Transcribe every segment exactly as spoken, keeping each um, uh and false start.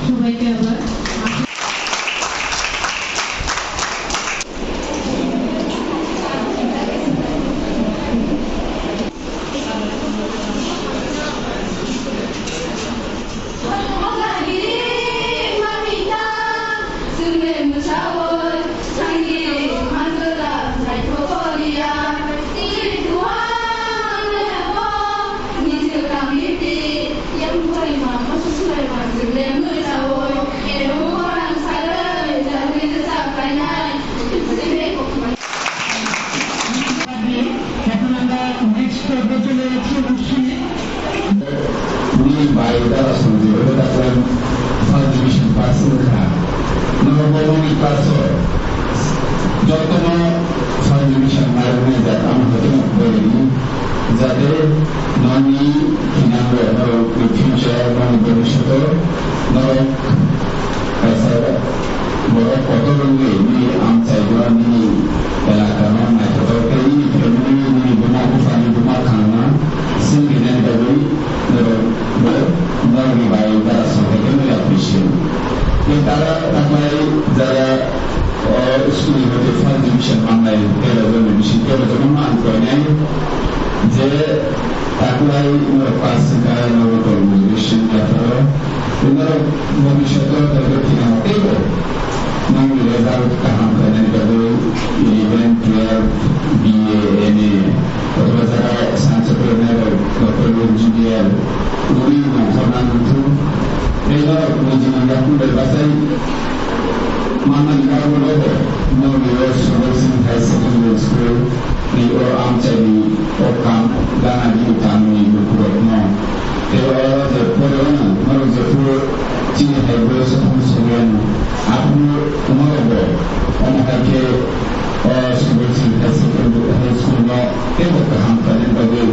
সবাইকে আবার Ni bai dara song je, ebe ta klan first division pass wngkha. Norok bo nokni class o jotono first division nairoknai jat ang hoite no koi rini, jate nokni thinango norok ni future, nokni bhobishoto norok kaisa borok kotor wngwi nini amchaino, nini elakano naithotok tei nini family, nini buma buphani buma khangno swngrinani bagwi norok bo norokni bai dara songkhe khe nwi appreciate. Tei dara taklai jara o school ni hoite first division mannai tei rajani bising tei rajani man koinai je taklai norok pass wngkha norok tongmani bising yapharo. Norok bhobishoto teibo thwinao teibo nokni result kaham khlainani bagwi eleven, twelve, B A, M A, othoba jaga science o phwrwngnairok doctor, engineer, uri nongkhorna nongkhor. Tei norok nijini yaphang bai bachai manmani karongo bo nokni o Subal Singh High Secondary School ni o amchaini o kam gana gini tamni lukurokno. Tei oro je pore ono norok jephuru chini hai boyoso thangwi sogwi ano, aphuru norok bo omo hai khe o Subal Singh High Secondary, High School no teibo kaham khlaina bagwi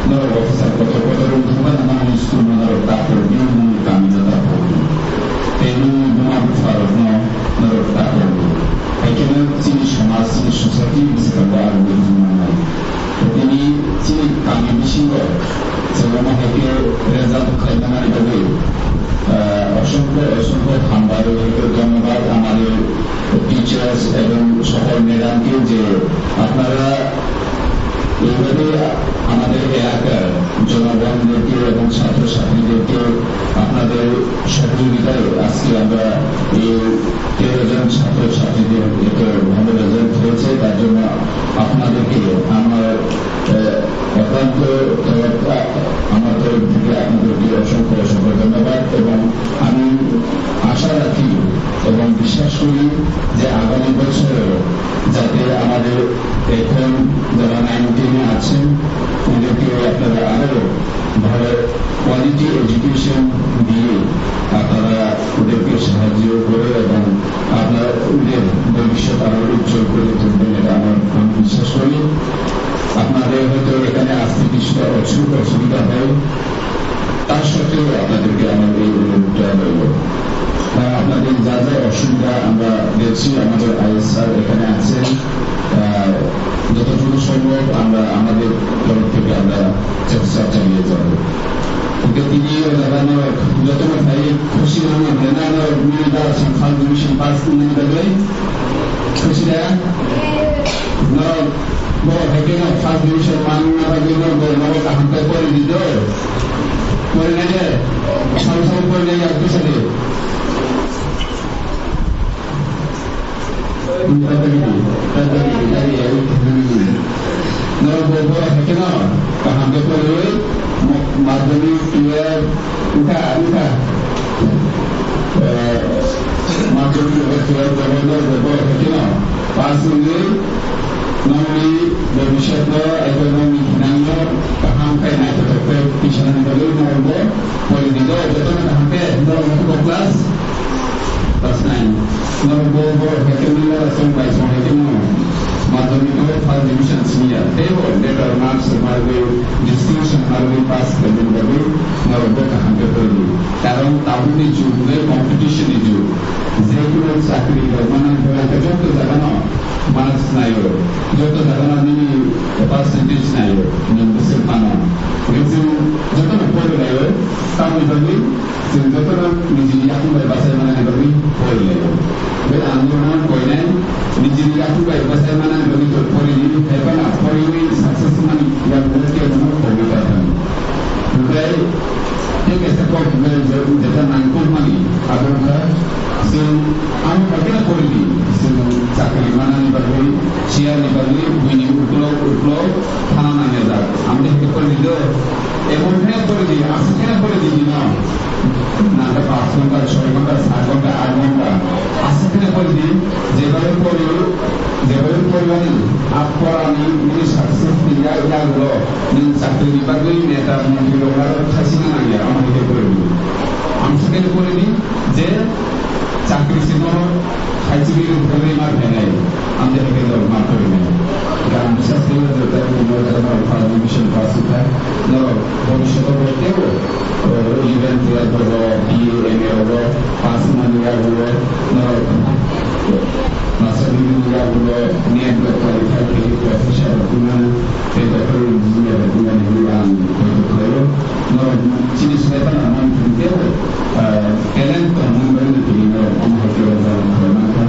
norok officer kotor kotor wng thangmani nokni school no norok ta phurokdi, nokni kami no ta phurokdi. Tei nokni buma bupha rokno norok ta phurokdi. Hai kheno chini somaj, chini society bwskango aroni wngwi mannai. Tini chini kami bisingo chwng omo hai khe result khlaina mani bagwi, ah, osongkho, osongkho hambai, dhonnobad amader teachers ebong sokol madam ke je apnara এইভাবে আমাদের এলাকার জনগণদেরকে এবং ছাত্রছাত্রীদেরকে আপনাদের সহযোগিতায় আজকে আমরা এই তেরো জন ছাত্রছাত্রীদের এত ভালো রেজাল্ট হয়েছে, তার জন্য আপনাদেরকে আমার, আহ, অক্লান্ত তরফ, আমার তরফ থেকে আপনাদেরকে অসংখ্য, অসংখ্য ধন্যবাদ এবং আমি আশা রাখি এবং বিশ্বাস করি যে আগামী বছরেও যাতে আমাদের এখন যারা নাইন টেনে আছেন, ওদেরকে আপনারা আরো ভালো কোয়ালিটি এডুকেশন দিয়ে আপনারা ওদেরকে সাহায্য করে এবং আপনারা ওদের ভবিষ্যৎ আরো উজ্জ্বল করে তুলবেন, এটা আমার, আমি বিশ্বাস করি। আপনাদের হয়তো এখানে আসতে কিছুটা অসু-, অসুবিধা হয়, তার সত্ত্বেও আপনাদেরকে আমার এই অনুরোধটা রইল। আহ, আপনাদের যা যা অসুবিধা আমরা দেখছি, আমাদের আইএস স্যার এখানে আছেন। আহ, যতটুকু সম্ভব আমরা আমাদের তরফ থেকে আমরা চেষ্টা চালিয়ে যাব। Oke, tini o jaga no jotono phai khusi nang nang nang nang nini da sang first division pass nini da gai khusi da. No, bo hai ke no first division man na da gai no bo no kaham kai pori di do. Pori na de, sam sam pori na ya khusi de. Norok bo borok hai kheno kaham khe poriwi madhyamik, twelve wngkha, wngkha. Eh, madhyamik eba twelve eba norok bo borok hai kheno pass wngwi nokni bhobishyotno eba nokni thinangno kaham khe naithothok khe tisanani bagwi norok bo pori di do. Jotono kaham khe norok bo class Class nine. Norok bo borok hai khe nini lara song bai song hai khe no. First division sini ya, tei bo letter marks margwi, distinction margwi pass khaimani bagwi norok bo kaham khe poridi. Karon tabukni jug hwnkhe competition ni jug. Je kunu chakri rok mana hwnkhe joto jagano marks naio, joto jagano nini percentage naio, nwng bwswk mano. Hwnkhe chwng jotono pori laio, tamni bagwi chwng jotono nijini yakung bai bachai manani bagwi pori laio. Bai ang jotono koinai nijini yakung bai bachai manani bagwi to porini, hai phano poriwi success wngmani yakung kebono koina ta thani. Hwnkhe tei kaisa kok hwnkhe je-, jeta nangkukmani abo wngkha chwng amo bai kheno porini, chwng chakri manani bagwi, chair ni bagwi buini uklok uklok thana nangjak. Amtwi hwnkhe poridi do, emon kheno poridi, aswk kheno poridi bino. Nangkhe paanch ghonta, choi ghonta, sat ghonta, aath ghonta. Aswk kheno poridi, jebai pori, jebai poribani, a porani nini success ni ya-, yagulo, nini chakri ni bagwi neta montri rok aro khaisina nangya, amo hai khe poridi. Amswk kheno poridi, je chakri simo khaisini rwgwi ma phainai, amtwi hwnkhe norok ma phainai. Gram sasri rwgwi norok first division pass wngkha, norok bhobishoto bo teibo, o, eleven, twelve rogo, B A, M A rogo pass wngmani yagulo norok master degree ni yagulo NET bai qualify khe professor rok wngmani tei doctor engineer rok wngmani hinwi ang kaitor khlaio. Norok chini swlaiphano manthogo, ah, talent tongmani bagwi no tini norok omo hai khe rwchapmung khlai mankha.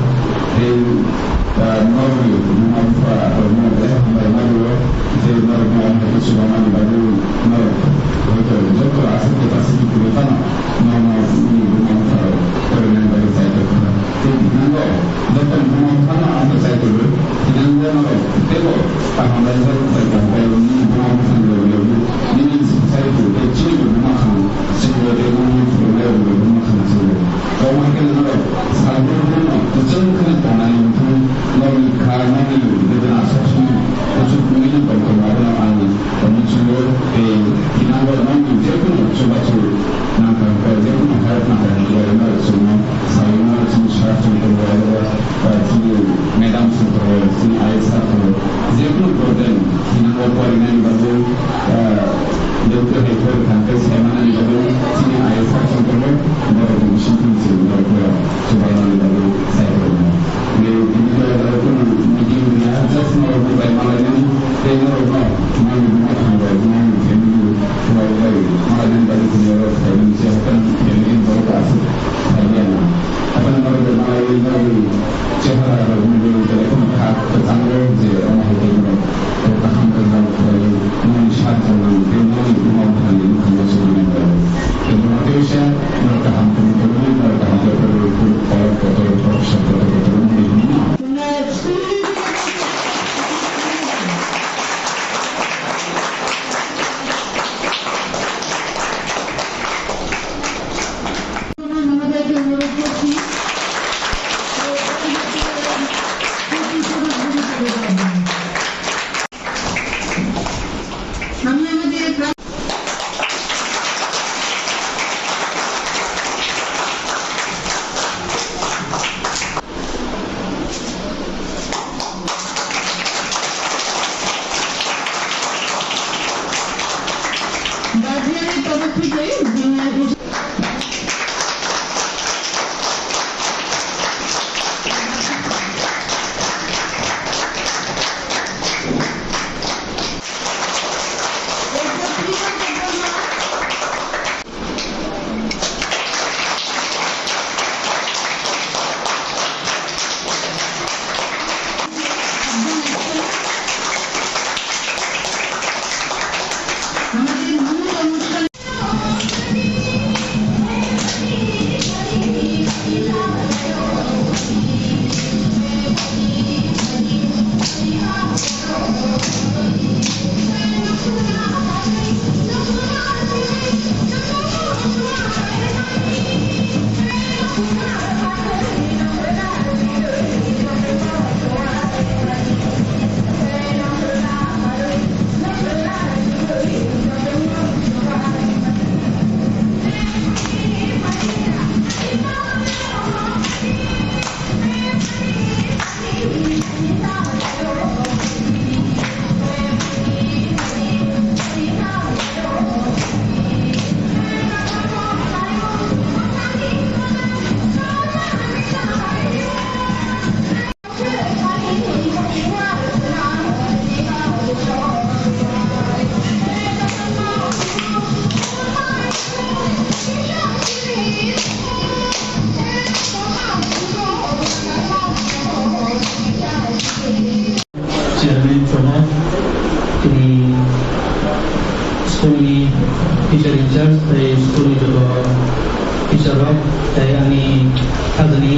Tei ani khajani,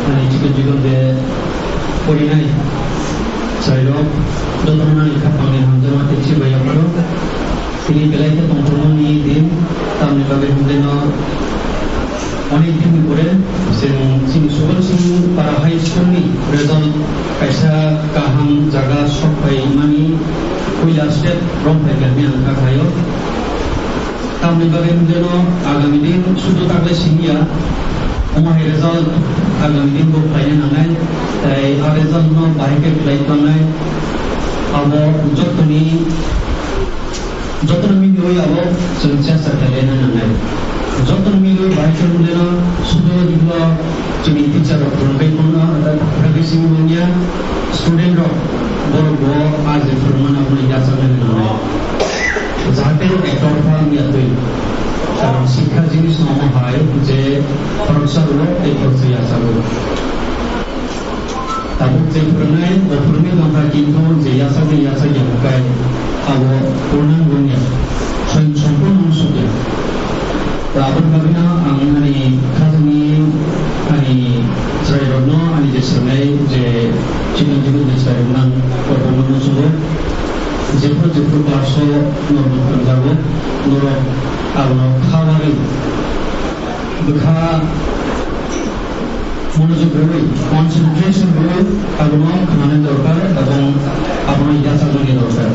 ani chikon chikon je porinai chwrairok, jotono ani khapangni hamjakma tei chibai yapharo. Tini belai khe tongthokmani din, tamni bagwi hwnkheno onek din ni pore chwng chini Subalsing Para High School ni result kaisa kaham jaga sok phaimani puila step romphai kha hwnwi ang kha khlaio. Tamni bagwi hwnkheno agami din sudu taklai simi ya, omo hai result agami din bo khlaina nangnai, tei a result no bahai khe khlai tongnai, abo jotoni, jotono miliwi abo chwng chesta khlaina nangnai. Jotono miliwi bahai khe hwnkheno sudu dino chini teacher rok phwrwngwi mano, phwrwngwi simi manya student rok borok bo a je phwrwngmani abono yachaknai nangnai. Jahate ektorpha wngya twi. Karon sikha jinis no omo hai je khoroksa rwo tei khoroksa yachago. Tabuk je phwrwngnai, bo phwrwngwi tongkha, kintu je yachaknai yachakya hwnkhe abo purnang wngya, soin sompurno wngsukya. Tabuk bagwino ang ani khajani, ani chwrairokno ani je swngnai je chini chini je chwrairok nang, bo phwrwngno muchungo. Jephru jephru class-o norok phwrwngjago, norok abono kha bagwi bwkha monojog rwui, concentration rwui abono khnani dorkar ebong abono yachaknani dorkar.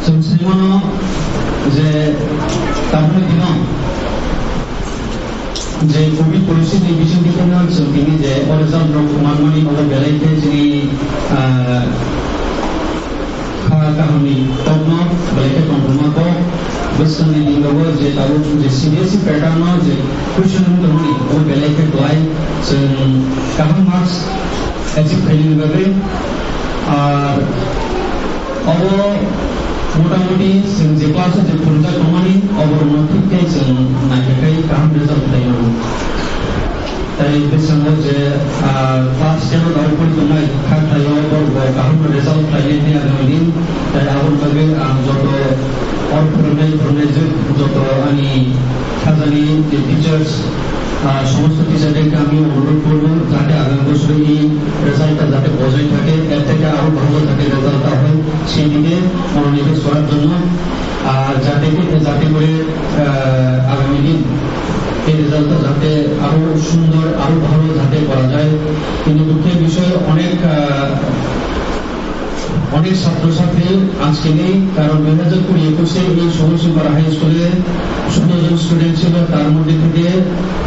Chwng sai mano je tabukni dino je covid poristhiti ni bisingtwi kheno chwng tini je o result rok manmani obo belai khe chini, ah, kha kahamni tokno belai khe tongthokma kok bwskangni dingogo je tabuk je C B S E pattern no je question wng tongmani obo belai khe belai chwng kaham marks achieve khainani bagwi. Ar obo motamuti chwng je class o je phwrwngjak tongmani oborokno thik khe chwng naikha khai kaham result khlai mano. Tei bwskango je, ah, class ten o tabuk pori tongnai kha khlaio borok bo kaham result khlainai tei agami din. Tei aboni bagwi ang joto oro phwrwngnai phwrwngnai je joto ani khajani je teachers, ah, somosto teacher dei khe ami onurodh korbo jate agami bosor ei result ta jate bojai thake, er theke aro bhalo jate result ta hoi, sei dike mononoigo sorar jonno, ah, jate ke jate kore, ah, agami din ei result ta jate aro sundor, aro bhalo jate kora jai. Kintu dukher bishoy onek, ah, অনেক ছাত্রছাত্রী আজকে নেই, কারণ দুই হাজার কুড়ি একুশে এই সবলসিংপাড়া হাই স্কুলে সতেরো জন স্টুডেন্ট ছিল, তার মধ্যে থেকে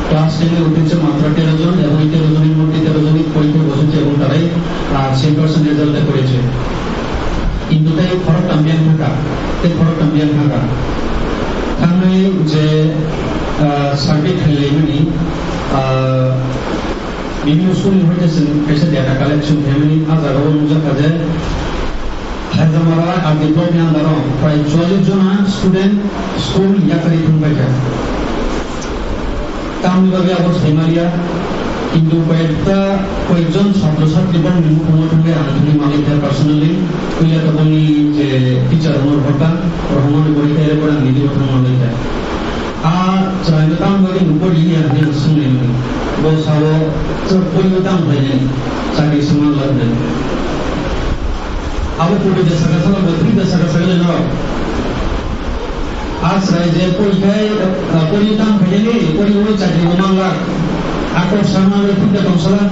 ক্লাস টেনে উঠেছে মাত্র তেরো জন এবং এই তেরো জনের মধ্যে তেরো জনই পরীক্ষায় বসেছে এবং তারাই, আহ, সেই পার্সেন্ট রেজাল্টটা করেছে। কিন্তু তাই খরচ কামিয়ান থাকা, তাই খরচ কামিয়ান থাকা। Thangnai je, ah, survey khlaimani, ah, bibhinno school ni hoite chwng kaisa data collection khlaimani, ah jagao nukjakha je Haijamara R D block ni under o prai chwallis jona student school yakarwi thangbaikha. Tamni bagwi abo saimaliya, kintu koyekta, koyekjon chhatro chhatri bongni mukhungo thangwi ang thangwi manlai kha personally, puila tabangni je teacher rokno rohorkha, rohormani pore khe pore ang nini thang manlai kha. A chwraino tamni bagwi nukgo liya hinwi ang swnglaimani. Bo sao, chwng poino tamo khlainai, chakri swngna glak hinwi. Abo puri de saka saka, bo thik de saka saka le norok. A chwrai je pori khai, ah, pori tamo khai le, pori oi chakri bo mangla. A kok sama le thik de tong sala.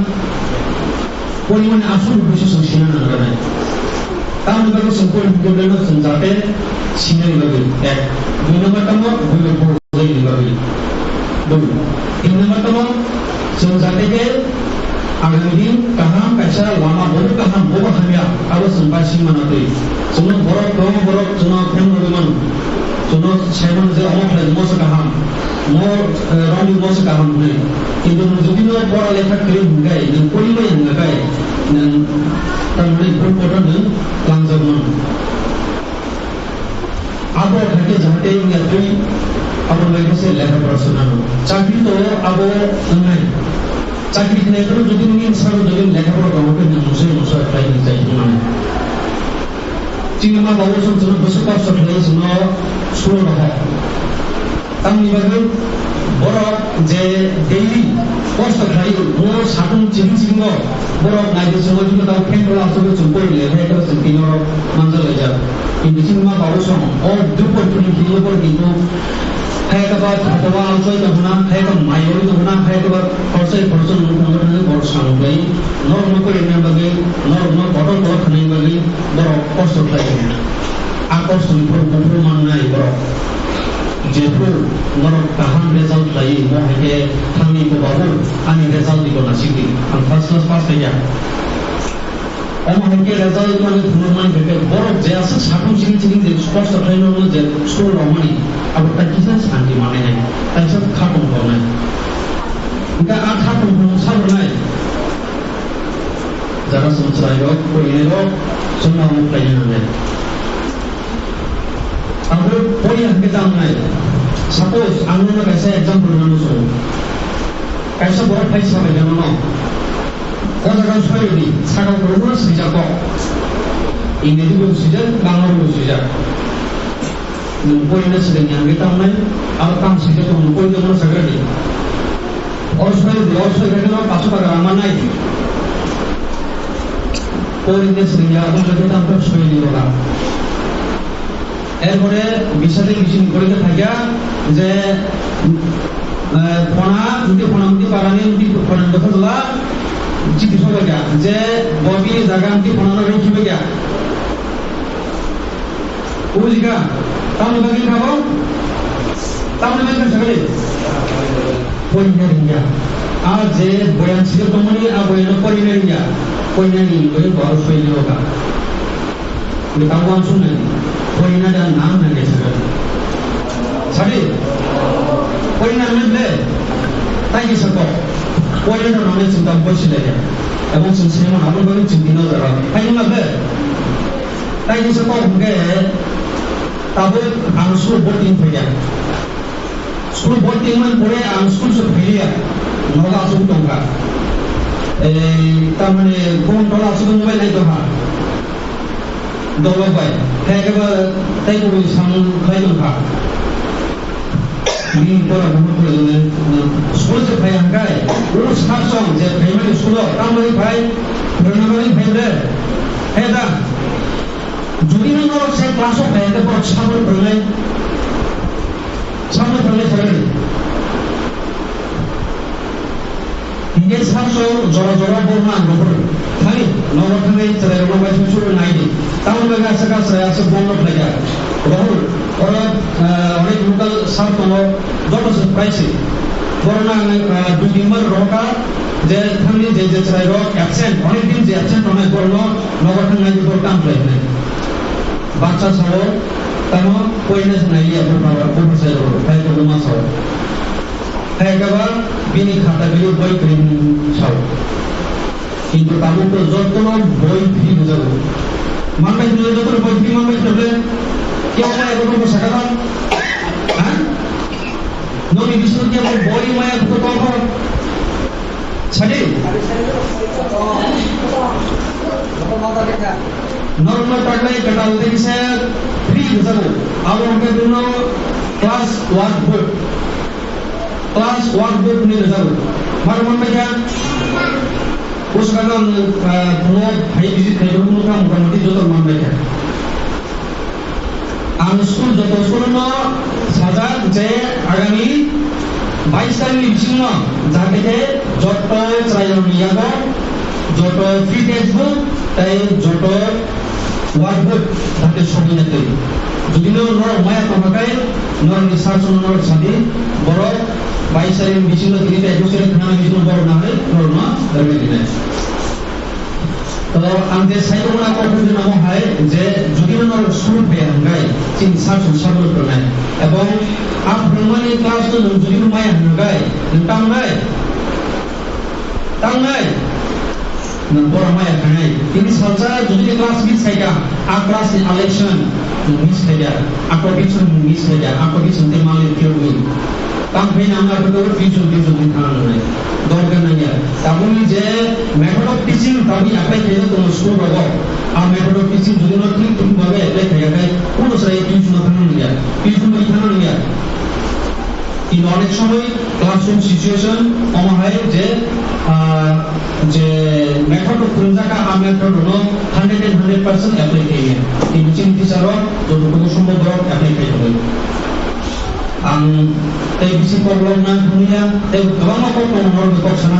Pori mani asuk busi sung sina nang rani. Tamni bagwi chwng pori hwnkhe belai no chwng jate sinani bagwi. Ek. Dui number tamo, dui number. Bujai ni bagwi. Bui. Tin number tamo, chwng jate khe agami din kaham kaisa lama bobo kaham, bobo hamya, abo chwng bai sing mana twi. Chwngno borok, kwbangma borok chwngno phreng rwgwi mano. Chwngno sai mano je omo khlai, omo se kaham, omo, eh, romwi omo se kaham hwnwi. Kintu nwng jodi no pora lekha kwrwi hwnkhai, nwng poribai hwnkhai, nwng tamni bhul kotor nwng tlangjak mano. Abo thangkhe jahate wngya twi, abo bai khe se lekha pora swnano. Chakri to abo wngnai. Chakri khnai phano jodi nini sabo jodi lekha pora tongo khe nwng musai musa khlai ni chai thumani. Chini ma babu song chwngno bwswk kosto khlai chwngno sulo roho. Tamni bagwi Borok je daily kosto khlai o, bo satung chibing chibing o borok naidi chwngwi chwngwi tamo phengrok aswk chwng pori le, hai khe chwng tini oro manjak laijak. Kintu chini ma babu song o dupor chini hinwi borok kintu hai khe ba thapa alsoi tongna, hai khe mai oi tongna, hai khe ba khorchai khorchai nung tongna thangwi borok samung khlai, norok no pori na bagwi, norok no kotor kotor khanai bagwi borok kosto khlai tongna. A kosto ni borok buphuru mannai borok. Jephru norok kaham result khlai, mo hai khe thangwi ko babu, ani result ni gona sidi. Ang first class pass khaikha. Omo hai khe result mani phunukmani khe borok je aswk satung chini chini je kosto khlai norokno je school romani, abo tai kisa santi manai nai, kaisa khatong tongnai. Hingkhe a khatong tong sabrwnai. Jara chwng chwrairok, poinairok, chwngno omo khlaina nangnai. Abo poina hwnkhe tamo nai. Suppose, ang nono kaisa example rwna muchungo. Kaisa borok phai sabaikha nono. O jaga soirwdi, sakao kwbangma swijak kok. Ingreji bo swijak, Bangla bo swijak. Nwng poina swrwngya hwnkhe tamo nai, abo tamo swijak tong, nwng poina tongmano sakradi. Oro soi di, oro soi khe no paso taka rang mannai. Pori de sini ya, abo joto tam to soi di ora. Erpore bisade bising pori khe thaikha je, eh, phona, mudi phona, mudi parani, mudi phona, mudi phona, chiti sobaikha je, bo bini jaga mudi phona no rikhibaikha. Bujikha? Tamoni bagwi kha bo? Tamoni bagwi kha sakali? Porina ringya. A je boyan sijak tongmani, a boyano porina ringya. Porina ni bagwi bo aro soi ni roka. Ni tamo ang sung nai. Porina da nang nang sakali. Sadi? Porina nang ble? Tai ki sako. Porina da nang nang sung tam bosi le. Ebong sung sini mo abang bagwi sung dino jara. Hai nang ble? Tai kisa kok hwnkhe tabuk ang school boarding phaikha. School boarding man pore ang school se phailiya, nogo aswk tongkha. Ei, tamani phone tola aswk mobile nai tongkha. Dolok bai, khe khe ba tei kubui samung khlai tongkha. Bini pora buhur pore jone, school se phai hangkai, o sar song je phaimani school o, tamoni phai, phwrwngna bagwi phai bre. He da, jodi no norok se class o phai hangkhe borok saboni phwrwngnai, saboni phwrwngnai phwrwngnai. Hingke sakso jora jora borno ang rohor thani, nogo thangwi chwrairokno bai sui sui naidi. Tamoni bagwi aswk aswk aswk borno phlaikha. Rohor, oro, ah, onek local sir tongo, joto se prai se. Borokno ang, ah, dui din bar rohorkha je thangni je je chwrairok absent, onek din je absent tongnai borokno nogo thang naidi borok tamo khlai hwnwi. Baksa sao, tamo poina se naiya, buphang rok, buphang sai rok, phai kwbangma sao. Phai khe ba bini khata bini boi kwrwi sao. Kintu tabuk to jotono boi free rwjago. Manbai hwnwi jotono boi free manbai hwnwi le, kebo maya jotono sakha ba? Ha? Nokni bisingo kebo boi maya jotono tongkha? Sadi? Norokno tagnai kwtal tei kisa free rwjago. Abo hwnkhe bini class work book. Class work book hwnwi rwjago. Maro manbai kha? Bwswkano ang, ah, phungo phai visit khaio, phunukha, motamoti joto manbai kha. Ang school joto school no sajak je agami bais tarikni bisingo jate khe joto chwrairokni yago joto free textbook tei joto workbook jate sogwi na twi. Jodi no norok maya tongkha khe norokni sir songno norok sadi borok bais tarikni bisingo tini tei bwswk khna bisingo borok nangwi norokno rwgwi dinai. To ang je sai tongmani kok hwnwi namo hai je jodi no norok school phaiya hwnkhe chini sir song saboni phwrwngnai ebong a phwrwngmani class no nwng jodi no maya hwnkhe nwng tangnai, tangnai, nwng bora maya khanai. Tini salsa jodi ni class miss khaikha, a class ni election nwng miss khaikha, a topic song nwng miss khaikha, a topic song tei mali phiyogwi. Tamo khe nang arokhe tuition, tuition wngwi thangna nangnai. Dorkar nangya. Tabukni je method of teaching tabukni apply khaijak tongo school rogo. A method of teaching jodi no thik thik bhabe apply khaiya khe, kono chwrai tuition no thangna nangya. Tuition bai thangna nangya. Kintu onek somoi Classroom situation omo hai je, ah, je method rok phwrwngjak kha, a method rok no hundred and hundred percent apply khaimya. Tini chini teacher rok jototogo sombo borok apply khai tongwi. Ang tei bisi kok lok nang thangya, tei kwbangma kok tongo norok kok sanani.